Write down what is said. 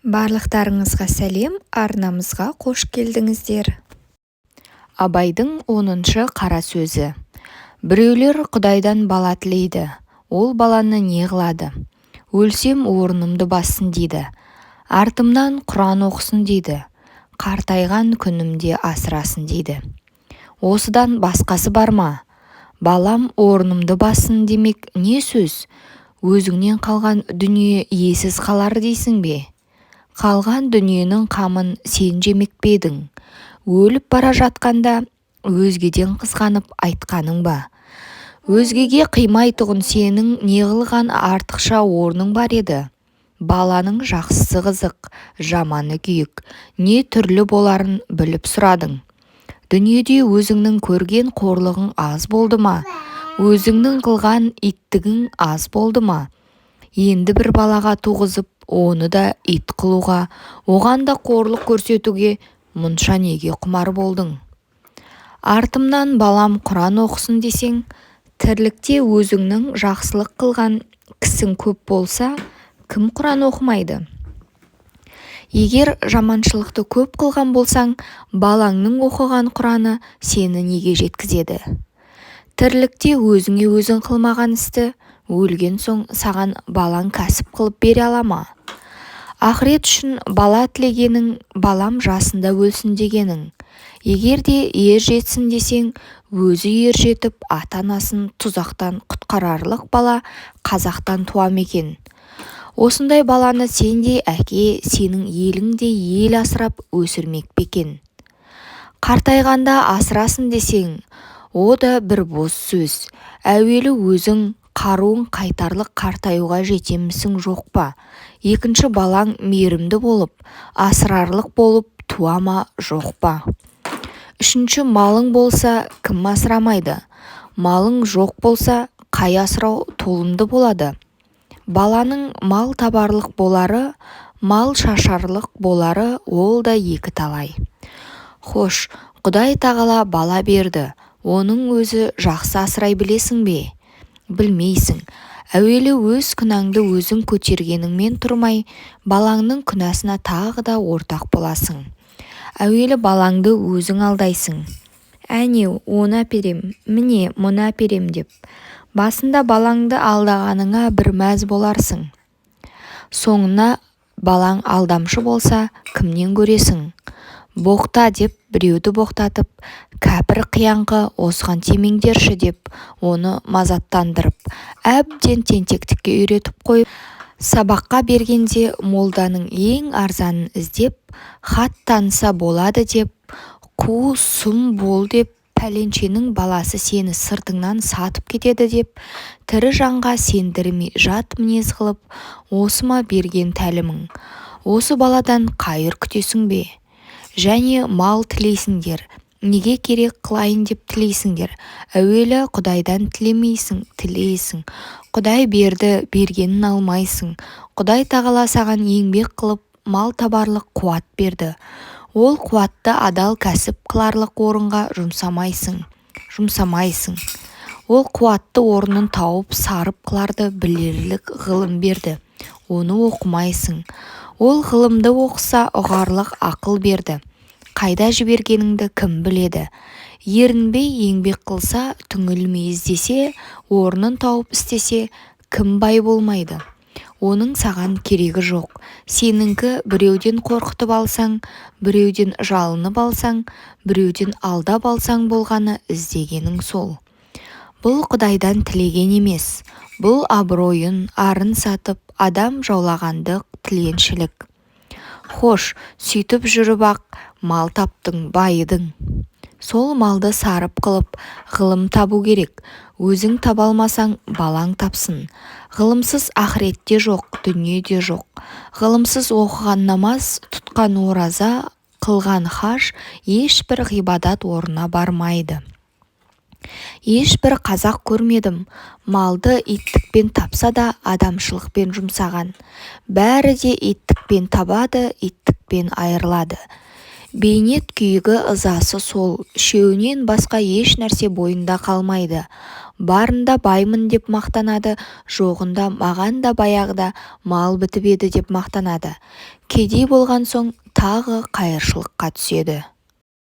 Барлықтарыңызға сәлем, арнамызға қош келдіңіздер. Абайдың 10-шы қара сөзі. Біреулер Құдайдан бала тілейді, ол баланы не қылады? Өлсем орнымды бассын дейді, артымнан құран оқысын дейді, қартайған күнімде асырасын дейді. Осыдан басқасы бар ма? Балам орнымды бассын демек не сөз? Өзіңнен қалған дүние иесіз қалар дейсің бе? Қалған дүниенің қамын сен жемек пе едің? Өліп бара жатқанда өзгеден қызғанып айтқаның ба? Өзгеге қимайтұғын сенің неғылған артықша орның бар еді? Баланың жақсысы қызық, жаманы күйік, не түрлі боларын біліп сұрадың. Дүниеде өзіңнің көрген қорлығың аз болды ма? Өзіңнің қылған иттігің аз болды ма? Енді бір балаға туғызып, оны да ит қылуға, оған да қорлық көрсетуге мұнша неге құмар болдың? Артымнан балам құран оқысын десең, тірлікте өзіңнің жақсылық қылған кісің көп болса, кім құран оқымайды? Егер жаманшылықты көп қылған болсаң, балаңның оқыған құраны сені неге жеткізеді? Тірлікте өзіңе өзің қылмаған істі, өлген соң саған балаң кәсіп қылып бере ала ма? Ақырет үшін бала тілегенің, балам жасында өлсін дегенің. Егер де ер жетсін десең, өзі ер жетіп, ата-анасын тұзақтан құтқарарлық бала қазақтан туа ма екен? Осындай баланы сендей әке, сенің еліңдей ел асырап өсірмек пе екен? Қартайғанда асырасын десең, о да бір бос сөз. Әуелі өзің қаруың қайтарлық қартаюға жетемісің жоқ па? Екінші балаң мейірімді болып, асырарлық болып туа ма жоқ па? Үшінші малың болса, кім асырамайды? Малың жоқ болса, қай асырау толымды болады? Баланың мал табарлық болары, мал шашарлық болары ол да екі талай. Хош, Құдай тағала бала берді, оның өзі жақсы асырай білесің бе? Білмейсің. Әуелі өз күнәңді өзің көтергеніңмен тұрмай, балаңның күнәсына тағы да ортақ боласың. Әуелі балаңды өзің алдайсың. Әне, оны әперем, міне, мұны әперем деп. Басында балаңды алдағаныңа бір мәз боларсың. Соңына балаң алдамшы болса, кімнен көресің? Боқта деп біреуді боқтатып, кәпір қияңқы осыған тимеңдерші деп оны мазаттандырып, әбден тентектікке үйретіп қойып, сабаққа бергенде молданың ең арзанын іздеп, хат таныса болады деп, қу сұм бол деп, пәленшенің баласы сені сыртыңнан сатып кетеді деп, тірі жанға сендірмей жат мінез қылып, осы ма берген тәлімің? Осы баладан қайыр күтесің бе? Және мал тілейсіңдер. Неге керек қылайын деп тілейсіңдер? Әуелі Құдайдан тілемейсің, тілейсің. Құдай берді, бергенін алмайсың. Құдай тағала саған еңбек қылып, мал табарлық қуат берді. Ол қуатты адал кәсіп қыларлық орынға жұмсамайсың, жұмсамайсың. Ол қуатты орнын тауып сарып қыларды білерлік ғылым берді. Оны оқымайсың. Ол ғылымды оқыса ұғарлық ақыл берді. Қайда жібергеніңді кім біледі? Ерінбей еңбек қылса, түңілмей іздесе, орнын тауып істесе, кім бай болмайды? Оның саған керегі жоқ. Сенікі біреуден қорқытып алсаң, біреуден жалынып алсаң, біреуден алдап алсаң болғаны іздегенің сол. Бұл Құдайдан тілеген емес. Бұл абыройын, арын сатып, адам жаулағандық тіленшілік. Хош, сөйтіп жүріп-ақ мал таптың, байыдың. Сол малды сарып қылып, ғылым табу керек. Өзің таба алмасаң, балаң тапсын. Ғылымсыз ақырет те жоқ, дүние де жоқ. Ғылымсыз оқыған намаз, тұтқан ораза, қылған хаж ешбір ғибадат орнына бармайды. Ешбір қазақ көрмедім, малды иттікпен тапса да адамшылықпен жұмсаған. Бәрі де иттікпен табады, иттікпен айырылады. Бейнет күйігі, ызасы сол үшеуінен басқа ешнәрсе бойында қалмайды. Барында баймын деп мақтанады, жоғында маған да баяғыда мал бітіп еді деп мақтанады. Кедей болған соң тағы қайыршылыққа түседі.